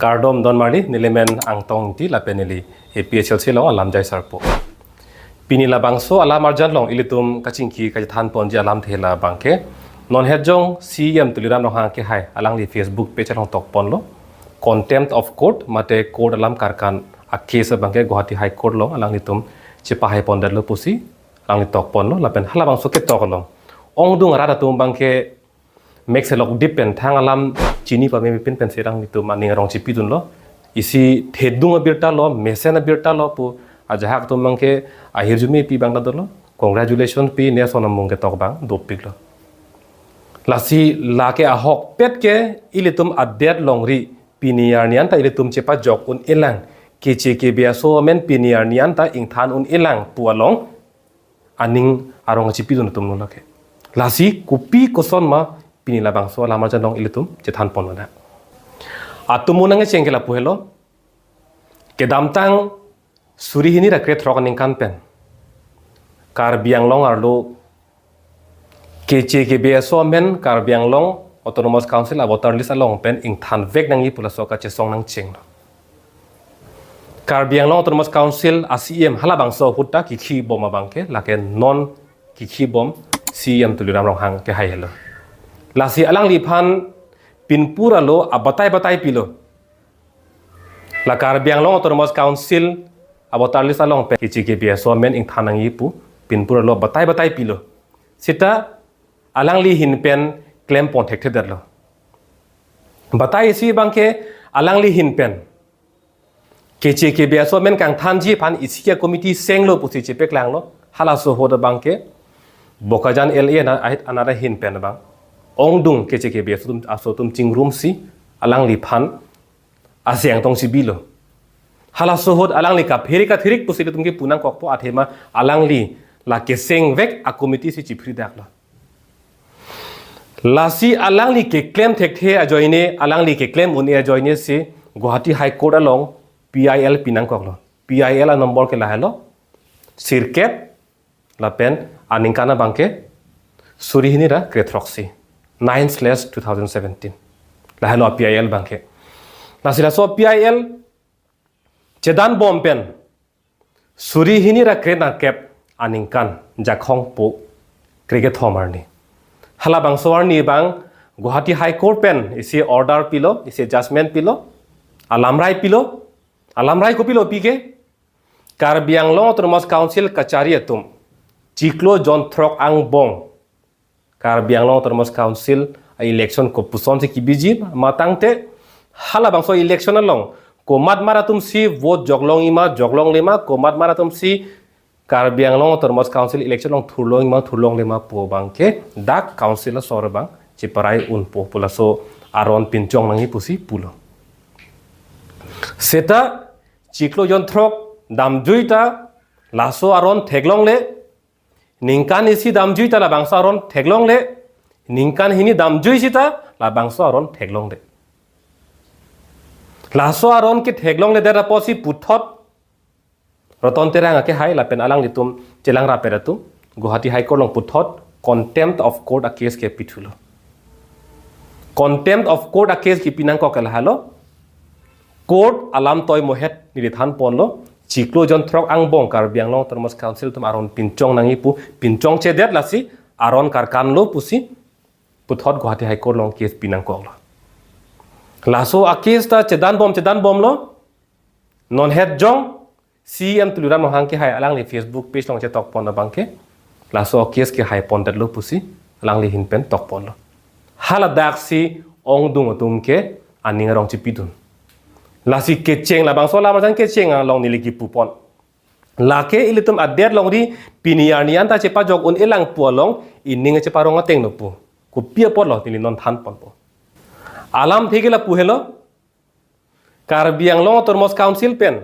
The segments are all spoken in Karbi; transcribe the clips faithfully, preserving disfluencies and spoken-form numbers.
Kardom don marli, neli men Angtong Ingti lapen neli A P H L C along alamjai sarpo. Pini labangso alam arjan along ilitum kachingki kachethan ponji alamthe labangke, non het jong C E M Tuliram Ronghang kehai alangli Facebook page along tok ponlo, contempt of court mate court alam karkan a case abangke Guwahati High Court along alanglitum chepahai pondetlo pusi alangli tok ponlo, lapen halabangso ketok along ongdung arat atum abangke mek selok dip pen thang alam chini pameme pin pen serang itum aning arong chipidunlo. Isi thedung abirta lo, mesen abirta lo pu ajahak atum abangke ahirjume pi abang ta dolo. Congratulations pi, ne ason amung ketok abang dopiklo. Lasi lake ahokpet ke ilitum adet longri pini arni anta ilitum chepajok un-elang, keche kebe aso amen pini arni anta ingthan un-elang pu along aning arong chipidun atumlo lake. Lasi kopi koson ma pini labangso alam arjan along ilitum chethan ponlo na. Atum unang kecheng ke lapu helo. Kedamtang suri hini ra krethrok aningkan pen Karbi Anglong arlo keche kebe aso amen Karbi Anglong Autonomous Council a voter list along pen ingthan vek nangji pu laso kachesong nangchenglo. Karbi Anglong Autonomous Council a C E M halabangso ahut ta kikhi bom abangke lake non kikhi bom C E M Tuliram Ronghang kehai helo. Lasi alangliphan pinpur alo abatai batai pilo. La Karbi Anglong Autonomous Council a voter list along pen keche kebe aso amen ingthan nangji pu pinpur alo batai batai pilo. Seta alangli ahin pen klem pon thekthedetlo. Batai isi abangke alangli ahin pen keche kebe aso amen kangthanji aphan isi a committee senglo pusi chepaklanglo. Halaso ahut abangke Bokajan L A na ahit another ahin pen abang ongdung keche kebe aso atum, aso atum chingrumsi alangliphan aseng tong chibilo. Halaso ahut alangli kaphere kathirik pusi ilitum kepu nangkokpo, athema alangli la keseng vek a committee si chiphridaklo. Lasi alangli keklem thekthe ajoine, alangli keklem un-e ajoine si Guwahati High Court along P I L pi nangkoklo. P I L a number ke lahelo, sirkep lapen aningkan abangke suri hini ra krethroksi, nine slash two thousand seventeen. Lahelo a P I L abangke. Lasi laso P I L chedan bom pen suri hini ra krethrok aningkan Jakhong po krekethom arni. Halabangso arni abang Guwahati High Court pen isi order pilo, isi judgment pilo, alamrai pilo, alamrai kopilo pi ke, Karbi Anglong Autonomous Council kachari atum chiklo jonthrok angbong Karbi Anglong Autonomous Council a election kopuson si kebiji ma tangte halabangso election along komat mat atum si vote joklongji ma joklongle ma, komat mat atum si Karbi Anglong Autonomous Council election along thurlongji ma thurlongle ma pu abangke dak council asor abang cheparai unpo pu laso aron pinchong nangji pusi pulo. Seta chiklo jonthrok damjui ta laso aron theklongle, ningkan isi damjui ta labangso aron theklongle, ningkan hini damjui sita labangso aron theklongle. Laso aron ketheklongledet apotsi puthot Roton Terang akehai lapen alanglitum chelang rapet atum Guwahati High Court along puthot contempt of court a case kepithulo. Contempt of court a case kepi nangkok ke lahelo. Court alam toi mohet neli than ponlo. Chiklo jonthrok angbong Karbi Anglong Autonomous Council atum aron pinchong nangji pu pinchongchedet, lasi aron karkanlo pusi puthot Guwahati High Court along case pi nangkoklo. Laso a case ta chedan bom chedan bomlo. Non het jong C E M Tuliram Ronghang kehai alangli Facebook page along chetok pon abangke laso case kehai pondetlo pusi alangli ahin pen tok ponlo. Haladak si ongdung atum ke aning arong chipidun. Lasi kecheng labangso alam arjan kecheng along neli kipu pon. Lake ilitum adet longri pini arni anta chepajok un-elang pu along ining cheparong atengno pu. Kopi apotlo neli non than ponpo. Alamthe ke lapu helo. Karbi Anglong Autonomous Council pen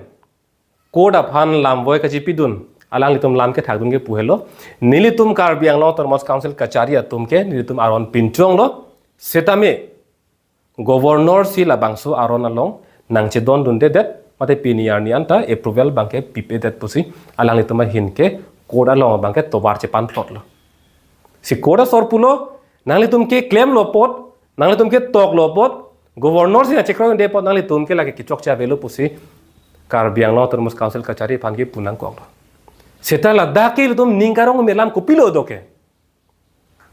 court aphan lamvoi kachipidun, alanglitum lam kethakdun kepu helo. Nelitum Karbi Anglong Autonomous Council kachari atum ke nelitum aron pinchonglo. Setame Governor si labangso aron along nangchedondundedet, mate pini arni anta approval abangke pipedet pusi alanglitum ahin ke court along abangke tovar chepanplotlo. Si court asor pulo, nanglitum keklemlo apot, nanglitum ketoklo apot, Governor si nangchekroi un-e apot nanglitum ke lake kechokche avelo pusi Karbi Anglong Autonomous Council kachari aphan ke pu nangkoklo. Seta ladak ke ilitum ning karong me alam kopilo do ke?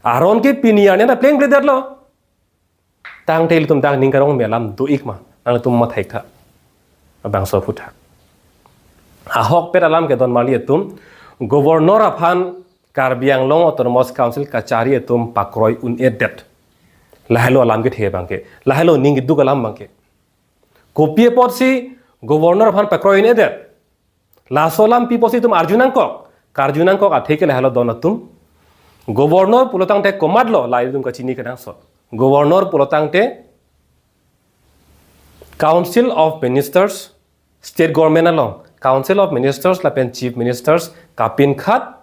Aron ke pini arni ta plengpledetlo. Tangte ilitum dak ning karong me alam do-ik ma? Nanglitum matha-ik tha. Labangso aphuthak. Ahokpet alam kedon marli atum, Governor aphan Karbi Anglong Autonomous Council kachari atum pakroi un-edet. Lahelo alam kethe abang ke. Lahelo ning keduk alam abang ke. Kopi apotsi Governor aphan pakroi un-edet? Laso alam pi apotsi itum arju nangkok? Karju nangkok athe ke lahelo don atum. Governor pulotangte komatlo, la ilitum kachini kenangsot. Governor pulotangte Council of Ministers, State Government along Council of Ministers lapen Chief Ministers kapinkhat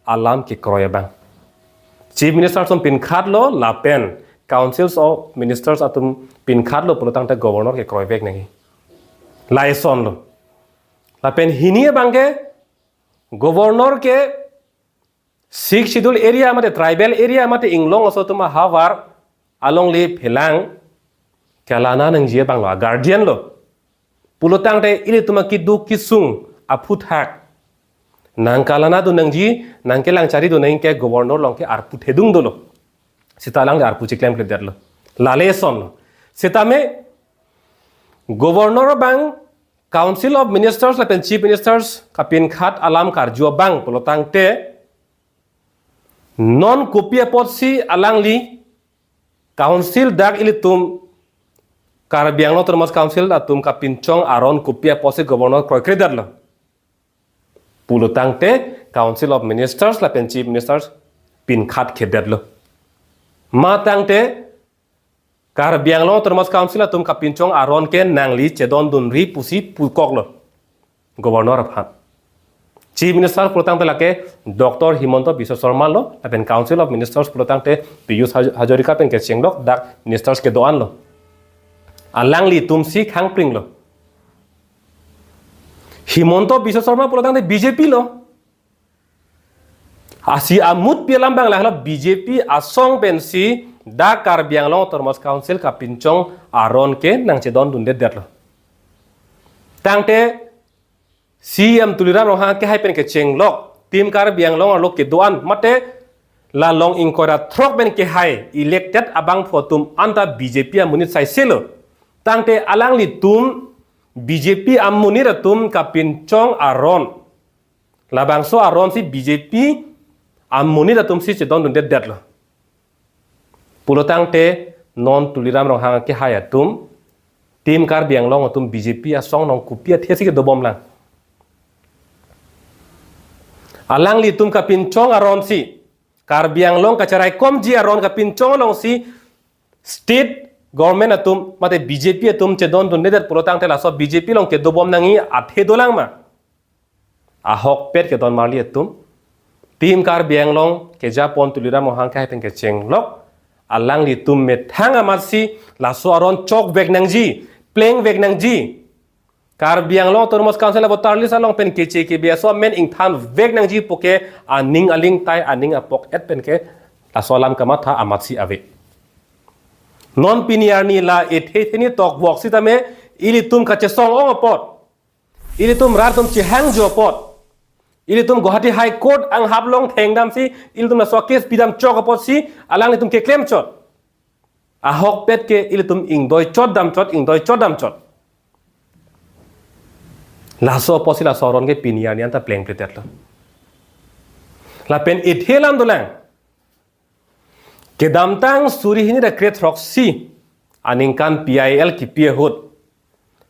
alam kekroi abang. Chief Minister atum pinkhatlo lapen Councils of Ministers atum pinkhatlo pulotangte Governor kekroivek nangji. La isonlo. Lapen hini abang ke Governor ke Sixth Schedule area mate tribal area mate inglong aso atum ahavar alongle phelang kalana nangji abanglo, a guardian lo. Pulotangte ilitum akeduk kesung aphuthak nangkalanadun nangji, nangkelangcharidun nangji ke Governor along ke arpu thedung dolo. Seta alangli arpu chiklemkledetlo. Lale isonlo. Setame Governor abang Council of Ministers lapen Chief Ministers kapinkhat alam karju abang pulotangte non kopi apotsi alangli Council dak ilitum Karbi Anglong Autonomous Council atum kapinchong aron kopi apotsi Governor kroikredetlo? Pulotangte Council of Ministers lapen Chief Ministers pinkhatkhedetlo. Matangte Karbi Anglong Autonomous Council atum kapinchong aron ke nangli chedondunri pusi pukoklo Governor aphan. Chief Minister pulotangte lake Doctor Himanta Biswa Sarma lo, lapen Council of Ministers pulotangte Piyush Haz-, Hazarika pen kechenglok dak Ministers kedo-an lo. Alanglitumsi khangpringlo. Himanta Biswa Sarma pulotangte B J P lo. Lasi amutpi alam abang lahelo, B J P asong pensi dak Karbi Anglong Autonomous Council kapinchong aron ke nangchedondundedetlo. Tangte C E M Tuliram Ronghang kehai pen kechenglok Team Karbi Anglong arlo kedo-an mate la long ingkoi ra throk pen kehai elected abangphu atum anta B J P amonit saiselo. Tangte alanglitum B J P amonit atum kapinchong aron, labangso aronsi B J P amonit atumsi chedondundedetlo. Pulotangte non Tuliram Ronghang kehai atum, Team Karbi Anglong atum B J P asong along kopi athesi kedobomlang? Alanglitum kapinchong aronsi, Karbi Anglong kacharaikomji aron kapinchong alongsi state government atum mate B J P atum chedondundedet pulotangte laso B J P along kedobom nangji athe dolang ma? Ahokpet kedon marli atum, Team Karbi Anglong kejapon Tuliram Ronghang kehai pen kechenglok, alanglitum methang amatsi laso aron chokvek nangji, plengvek nangji. Karbi Anglong Autonomous Council abo tarlis along pen keche kebe aso amen ingthanvek nangji puke aning aling tai aning apok-et pen ke laso alam kamatha amatsi ave. Non pini arni la ethe theni tokvok sitame ilitum kachesong-ong apot, ilitum rat atum chehangjo apot, ilitum Guwahati High Court anghap along thengdamsi ilitum laso case pidam chok apotsi alanglitum keklemchot. Ahokpet ke ilitum ingdoichot damchot, ingdoichot damchot. Laso apotsi laso aron ke pini arni anta plengpledetlo. Lapen ethe alam dolang. Kedamtang suri hini ra kre throksi aningkan P I L kipi ahut,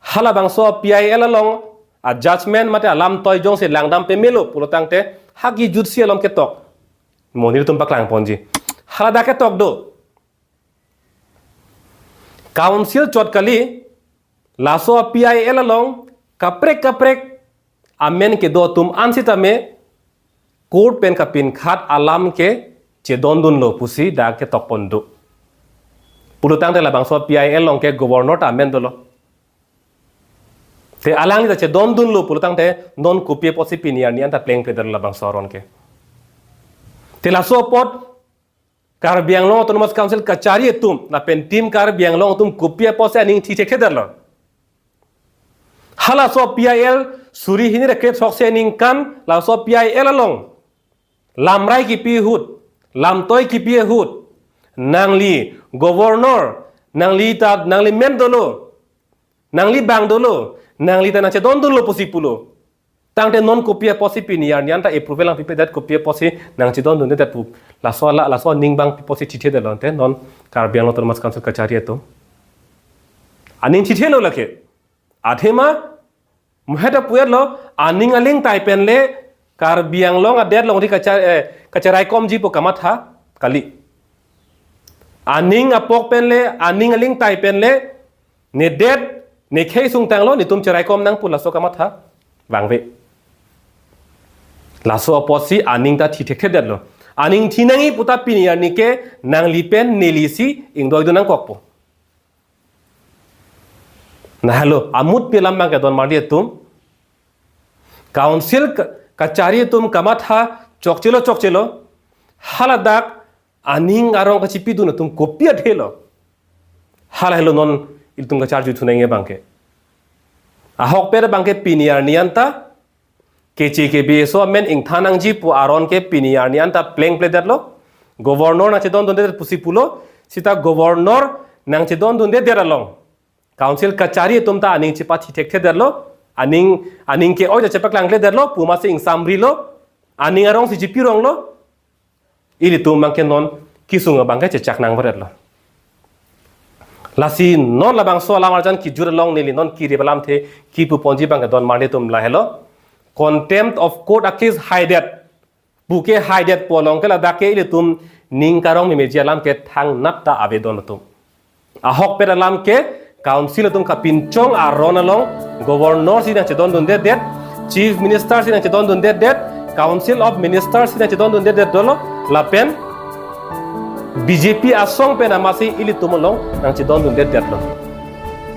halabangso P I L along a judgment mate alam toi jongsi langdam pamelo pulotangte ha kejutsi alam ketok. Monit atum paklangponji. Haladak ketok do. Council chot kali, laso P I L along kaprek kaprek amen kedo atum an sitame court pen kapinkhat alam ke chedondunlo pusi dak ketokpon do. Pulotangte labangso P I L along ke governor ta amen dolo. Te alangli ta chedondunlo pulotangte non kopi apotsi pini arni anta plengpledetlo labangso aron ke? Te laso apot Karbi Anglong Autonomous Council kachari atum lapen Team Karbi Anglong atum kopi apotsi aning thithekthedetlo? Halaso P I L suri hini ra kre throksi aningkan laso P I L along lamrai kipi ahut, lamtoi kipi ahut, nangli governor, nangli ta, nangli men dolo, nangli bang dolo, nangli ta nangchedondunlo pusi pulo. Tangte non kopi apotsi pini arni anta approval nangpipedet, kopi apotsi nangchedondundedet pu. Laso la, laso aning bang pi apotsi thithedetlo ante non Karbi Anglong Autonomous Council kachari atum? Aning thithelo lake. Athema, muheta puetlo, aning aling tai pen le, Karbi Anglong adet along ri kacha-, eh, kacharaikomji pu kamatha, kali. Aning apok pen le, aning aling tai pen le, ne det, ne khei sungtanglo, netum charaikom nang pu laso kamatha, vangve. Laso apotsi aning ta thithekthedetlo. Aning thi nangji pu ta pini arni ke, nangli pen nelisi ingdoidun nangkokpo. Lahelo, amut pi alam bang ke don marli atum. Council ka-, kachari atum kamatha chokchelo chokchelo. Haladak aning arong kachipidun atum kopi athelo? Halahelo non ilitum kacharju thu nangji bang ke. Ahokpet bang ke pini arni anta K C K B S O amen ingthan nangji pu aron ke pini arni anta plengpledetlo. Governor nangchedondundedet pusi pulo, sita governor nangchedondundedet along council kachari atum ta aning chepathithekthedetlo, aning, aning ke-oi ta chepaklangkledetlo, pu masi ingsamrilo, aning arongsi chipironglo. Ilitum bang ke non kesung abang ke chechak nangveretlo. Lasi non labangso alam arjan kejut along neli non kiri alamthe kipuponji bang ke don marli atum lahelo. Contempt of court a case haidet pu ke haidet pu along ke ladak ke ilitum ning karong memeji alam ke thangnat ta ave don atum. Ahokpet alam ke council atum kapinchong aron along governor si nangchedondundedet, chief minister si nangchedondundedet, council of ministers si nangchedondundedet dolo, lapen B J P asong pen amasi ilitum along nangchedondundedetlo.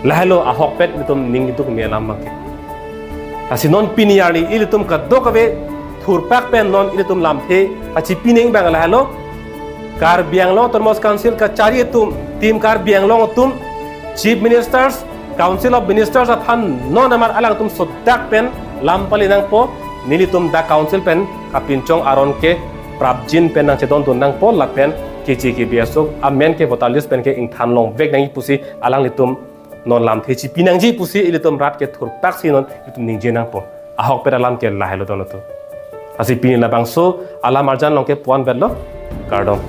Lahelo ahokpet ilitum ning iduk me alam bang ke. Lasi non pini arni ilitum kadokave thurpak pen non ilitum lamthe kachipi nangji bang lahelo. Karbi Anglong Autonomous Council kachari atum, Team Karbi Anglong atum, Chief Ministers, Council of Ministers aphan non amar alangtum sodak pen lam pali nangpo, nelitum dak council pen kapinchong aron ke prapjin pen nangchedondun nangpo lapen K C K B S O amen ke voter list pen ke ingthan longvek nangji pusi alanglitum non lamthe chipi nangji pusi ilitum rat ke thurpaksi non ilitum ningje nangpo. Ahokpet alam ke lahelo don atum. Lasi pini labangso alam arjan along ke puan vetlo. Kardom.